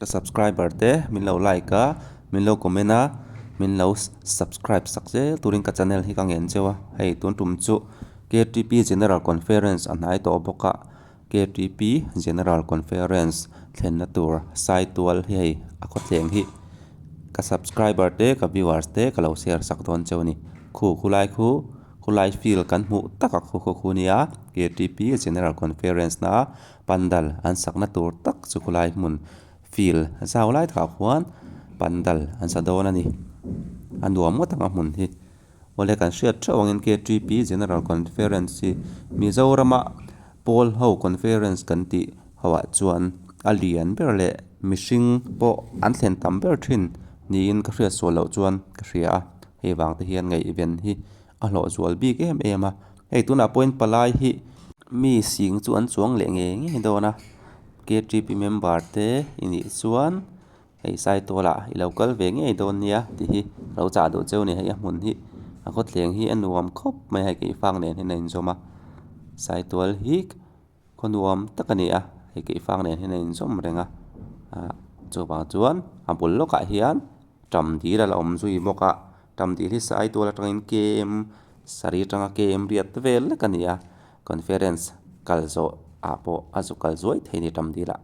Ka subscriber te min lo like a, min lo comment a, min lo subscribe sak zel turin ka channel hi ka ngen cheu a. Hei tun tum chu KTP General Conference a hnai tawh bawk a, KTP General Conference thlenna tur Saitual hi hei a khawthleng hi ka subscriber te ka viewers te ka lo share sak dawn cheu a ni. Khu khulai khu khulai field kan hmuh tak a khu khaw khu nia KTP General Conference na Pandal an sakna tur tak chu khulai hmun field zau lai takah khuan pandal an sa dawn a ni. A nuam ngawt ang a hmun hi. Awle kan hriat theuh angin KTP General Conference hi Mizorama pawl ho conference kan tih ho ah chuan a lian ber leh mihring pawh an thlen tam ber thin niin ka hriat sual loh chuan ka hria a. Hei vang te hian ngaihven hi a hlawh zual bik em em a hei tunah pawhin palai hi mi sing chu an chuang leh ngei ngei dawn a K T P member te i nih chuan hei Saitual ah i lo kal ve ngei dawn nia tih hi ka lo chah duh cheu a ni hei a hmun hi a khawthleng hi a nuam khawp mai a hei keifang nen hian a inzawm a Saitual hi khaw nuam tak a ni a hei keifang nen hian a inzawm reng a ah chuvang chuan a bul lawkah hian tam dil a la awm zui bawk a tam dil hi Saitual atangin km sarih atanga km riat vel lek a ni a conference kal zawh ah pawh a zu kal zuai thei a ni tam dil ah.